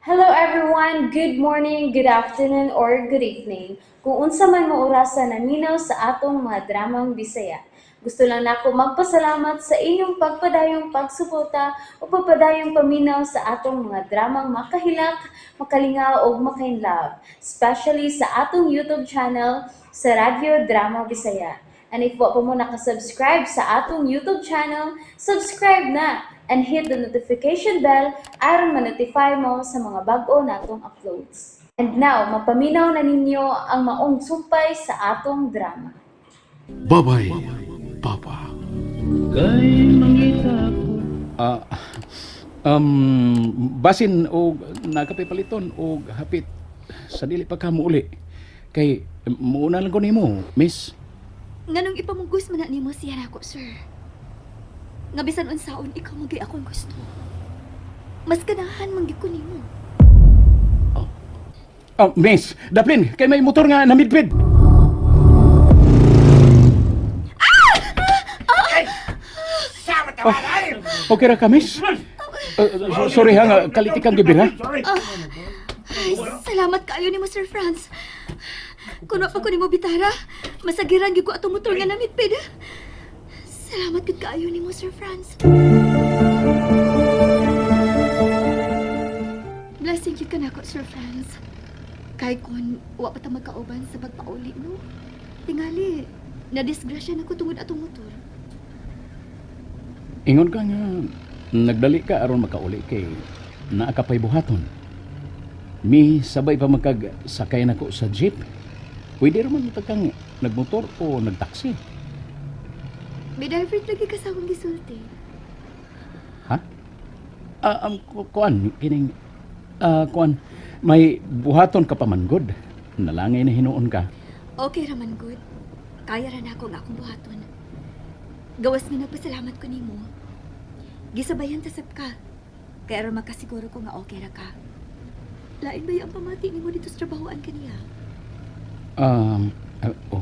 Hello everyone! Good morning, good afternoon, or good evening. Kung unsa man mo orasa naminaw sa atong mga dramang Bisaya. Gusto lang nako magpasalamat sa inyong pagpadayong pagsuporta o pagpadayong paminaw sa atong mga dramang makahilak, makalingaw ug makainlove, especially sa atong YouTube channel sa Radyo Drama Bisaya. And if wa pa mo nakasubscribe sa atong YouTube channel, subscribe na and hit the notification bell aron ma-notify mo sa mga bag-o natong uploads. And now, mapaminaw na ninyo ang maong sumpay sa atong drama. Babay, Papa. Ah, basin og nakape paliton og hapit sa dili pa ka muuli. Kay muuna lang ko nimo, miss. Nganong ipamugos man na nimo siya nako, sir? Nga bisan unsaon ikaw man gyud akong gusto. Mas ganahan man gyud ko nimo. Oh, miss, daplin kay may motor nga namidpid. Oh, okay ra ka, miss? Sorry ha, nga kaliti kang gibira. Ay, salamat kaayo nimo, Sir Franz. Kuno pa ko nimo bitara, masagiran gyud ko atong motor nga namitpid. Salamat gyud kaayo nimo, Sir Franz. Blessing gyud ka nako, Sir Franz. Kay kon wa pa ta magkauban sa pagpauli, no? Tingali, nadisgrasya na ko tungod atong motor. Ingon ka nga nagdali ka aron makauli kay naa ka pa'y buhaton. Mi sabay pa magkag sakay nako sa jeep. Pwede ra man ta kang nagmotor o nagtaksi. May divert lagi ka sa akong gisulti. Ha? Ah, kuan kining kuan may buhaton ka pa man gud. Nalangay na hinuon ka. Okay raman good. Kaya ra nako ang akong buhaton. Gawas nga nagpasalamat ko nimo. Gisabayan ta sab ka. Kaya aron makasiguro ko nga okay ra ka. Lain ba ang pamati nimo dito sa trabahoan kaniya? Oh.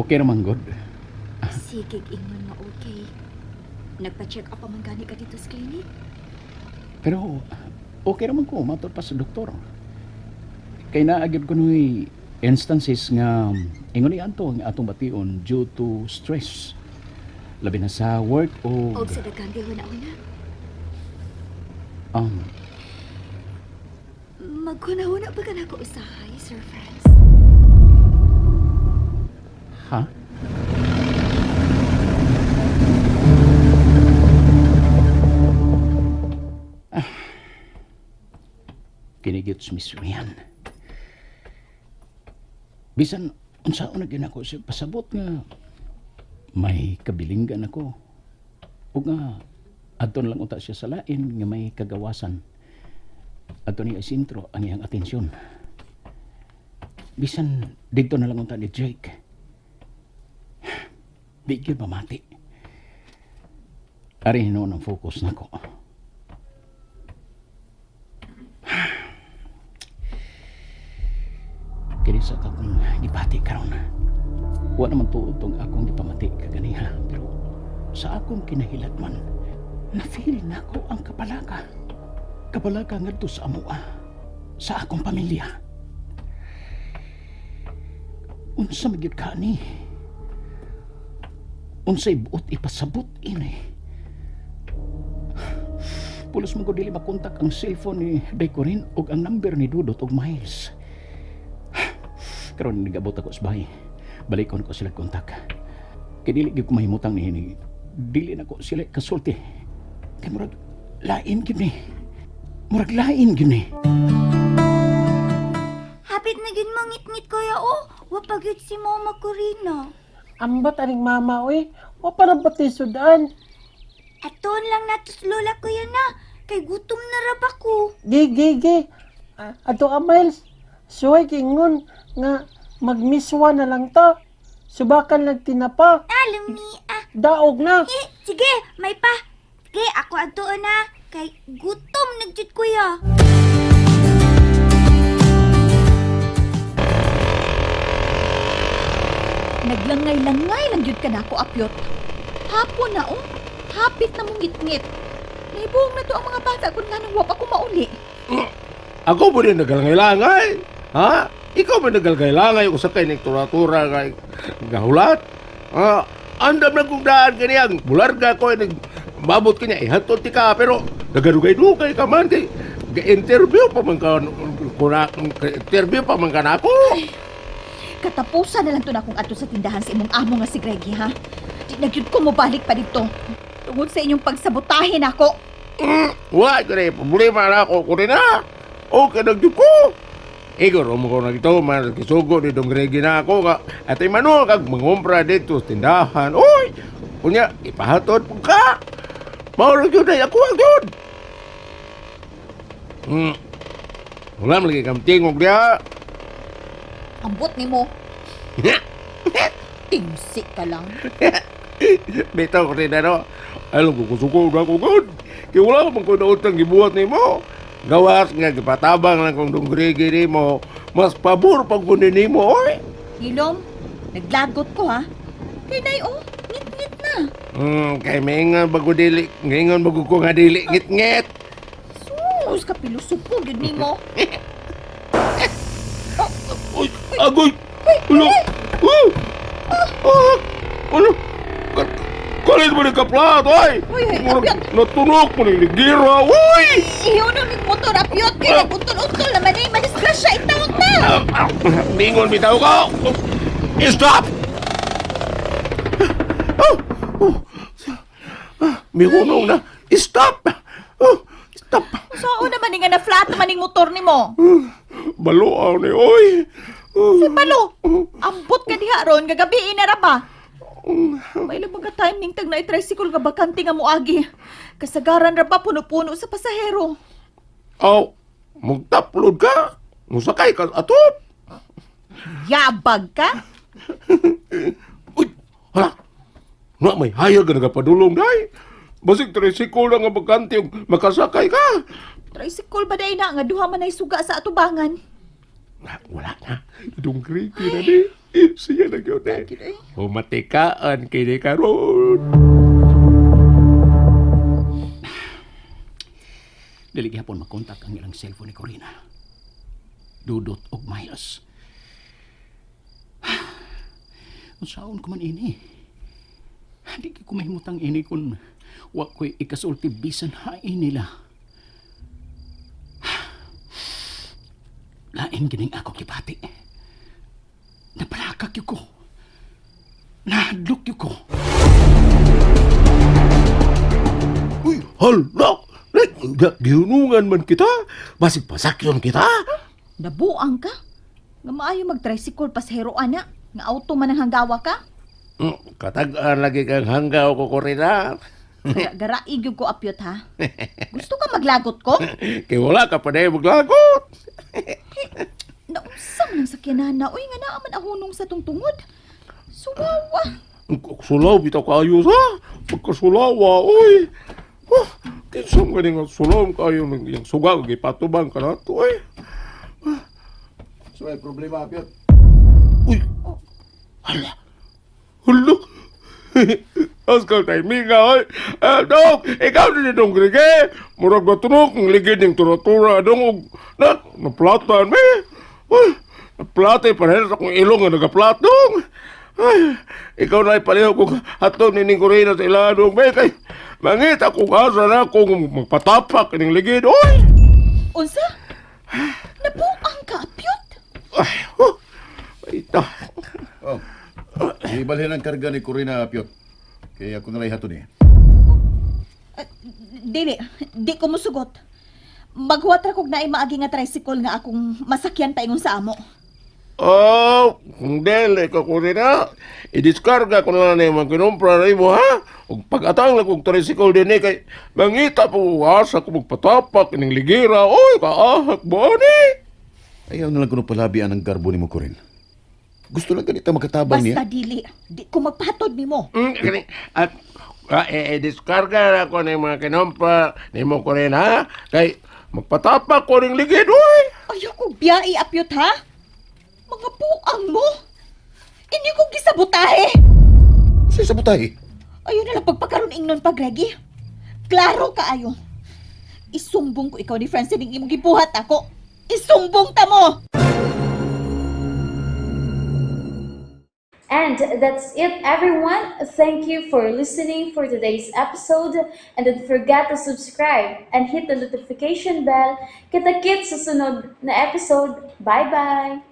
Okay ra man gud. Sige, ingon nga okay. Nagpa-check up pa man gani ka dito sa clinic. Pero okay ra man ko matod pa sa doktor. Kay naa gyud kunoy instances nga ingon ni anto ang atong bation due to stress. Labi na sa work o Og sa daghang gihuna-huna. Maghuna-huna pa ka nako usahay, Sir Franz. Ha? Ah. Kinigit si Miss Rian. Bisan unsaon na gyud ako siya pasabot nga may kabilinggan ako. O nga adto na lang unta siya sa lain nga may kagawasan. Adto niya sentro ang iyang atensyon. Bisan didto na lang unta ni Jake. Di gyud mamati. Ari hinuon ang focus nako. Kini sa akong gipati karon. Wa naman tuod tong akong gipamati kaganiha, pero sa akong kinahilatman, na-feel nako ang kapalaka. Kapalaka ngadto sa amoa, sa akong pamilya. Unsa man gyud ka ni? Unsay buot ipasabot ini? Pulos mo ko dili makontak ang cellphone ni Decorin ug ang number ni Dudot ug Miles. Karon nigabot ako sa bahay. Balikon ko sila kontak. Kay dili gyud ko mahimutang ni ini. Dili na ko sila kasulti. Kay murag lain gyud ni. Murag lain gyud ni. Hapit na gyud mangitngit kuya oh. Wa pa gyud si Mama Corina. Ambat aning mama oy. Wa pa na ba sudan? Aton lang nato sa lola kuya na. Kay gutom na ra ba ko. Gi gi gi. Ah, ato ka Miles. Suway kingon nga magmiswa na lang ta. Subakan lang tinapa. Alam ni ah. Daog na. Eh, sige, may pa. Sige, ako adtoon na. Kay gutom na gyud kuya. Naglangay-langay lang gyud ka nako, Apyot. Hapon na, oh. Hapit na mong ngitngit. Naibuong na to ang mga bata kung nganong wa pa ko mauli. Ako po rin nagalangay-langay. Ha? Ikaw ba nagalangay-langay usa kay nagtura-tura nga gahulat? Ha? Andam na kong daan kaniyang bularga ko nag mabot kanya ihatod ti ka pero nagadugay-dugay ka man kay ga-interview pa man ka kuna interview pa man ka nako. Katapusan na lang to na akong adto sa tindahan sa imong amo nga si Greggy, ha? Di na gyud ko mobalik pa dito. Tungod sa inyong pagsabotahe nako. Wa ko na problema na ako ko na. Okay na gyud ko. Igor, mo ko nagto man kisugo ni dong Reggie na ako ka. Atay mano kag mangumpra dito sa tindahan. Oy, unya ipahatod po ka. Mao ra gyud ay ako ang gyud. Wala man lagi kam tingog diha. Ambot nimo. Tingsi ka lang. Bitaw ko rin ano. Alam ko kusuko na ko gud. Kay wala man ko nautang gibuhat nimo. Gawas nga gipatabang lang kong dong Reggie nimo. Mas pabor pag kunin nimo, oy. Hilom, naglagot ko ha. Kay nay oh, ngit-ngit na. Kay maingon bago dili, ngayon bago ko nga dili ngit-ngit. Sus, kapilusupo gyud nimo. Uy, agoy. Ulo. Uh! Ah! Ulo. Kalit mo ni kaplat, oy. Uy, uy, Murag apyot. Natunok mo ni ligira, uy. Ihiw na ning motor apyot kay naguntol-untol naman eh. Madisgrasya itawag na. Ah, ah, Mingon bitaw ko. Stop. Oh, oh. Ah, Mihunong na. Stop. Oh, stop. Saan naman ni nga na flat naman ning motor nimo? Baluaw ni, oy. Oh. Si Palo, ambot ka diha ron, gagabi na ra ba? May labag ka time ning tag na tricycle nga bakante nga moagi. Kasagaran ra ba puno-puno sa pasahero. Aw, magtaplod ka. Musakay ka atop. Yabag ka? Uy, hala. Na may hayag nga nagapadulong day. Basig tricycle na nga bakante yung makasakay ka. Tricycle ba day na nga duha man ay suga sa atubangan? Na, wala na. Itong creepy na di. Siya na yun eh. Humatikaan kini karon. Dili gihapon makontak ang ilang cellphone ni Corina. Dudot og Miles. Unsaon ko man ini? Di ko mahimutang ini kun wa ko'y ikasulti bisan hain nila. Lain gining ako gibati. Napalakak yun ko. Nahadlok yun ko. Uy, hala. Gihunungan man kita. Basig pasakyon kita. Nabuang ka? Nga maayo mag-tricycle pasahero ana, nga auto man ang hanggawa ka? Katag-an lagi kang hanggaw ko, Corina. Garaig gyud ko apyot ha. Gusto ka maglagot ko? Kay wala ka pa na maglagot. Naunsa man ang sakyanan na, uy nga naa man ahunong sa tungtungod. Suwawa. Sulaw bitaw kaayo sa pagkasulaw ah, oy. Oh, kinsa man gani nga sulaw kaayo ng iyang suga gipatubang ka nato oy. So may problema, Apyot. Uy. Hala. Hala. Askal tayo minga oy. Ah, dong, ikaw din dong grige. Murag matunok ang ligid ning tura-tura dong og na naplatan me. Uy, naplate parehas akong ilong nga nagaplatong. Ay, ikaw na ipaliho kung hatod ni Ning Corina sa iladong me kay mangita kung asa na kung magpatapak ining ligid. Oy! Unsa? Nabuang ka apyot? Ay, oh, ito. Oh. Ibalhin ang karga ni Corina, Apyot. Kaya ako nalay hatod eh. Dili, di ko musugot. Maghuwat ra kog naay maagi nga tricycle nga akong masakyan paingon sa amo. Oh, kung dili ka ko rin ha. I-discarga ko na lang yung mga kinumpra na imo ha. Ug pag-atang lang kong tricycle din eh, kay mangita po asa ko magpatapak ining ligira. Oy, kaahak mo ani. Ayaw na lang kuno palabian ang garbo ni mo, Corin. Gusto lang ganita makatabang Basta niya. dili, di ko magpahatod nimo. Kani, at i-discarga na ko ng mga kinumpra nimo ko rin ha. Kay magpatapak ko ning ligid oy. Ayaw kong biyai apyot ha. Mga buang mo. Inyo kong gisabotahe. Sa sabotay. Ayaw na lang pagpakaroon ingnon pa, Greggy. Klaro kaayo. Isumbong ko ikaw ni Francine ang imong gibuhat ako. Isumbong ta mo! And that's it, everyone. Thank you for listening for today's episode. And don't forget to subscribe and hit the notification bell. Kita-kits sa sunod na episode. Bye-bye!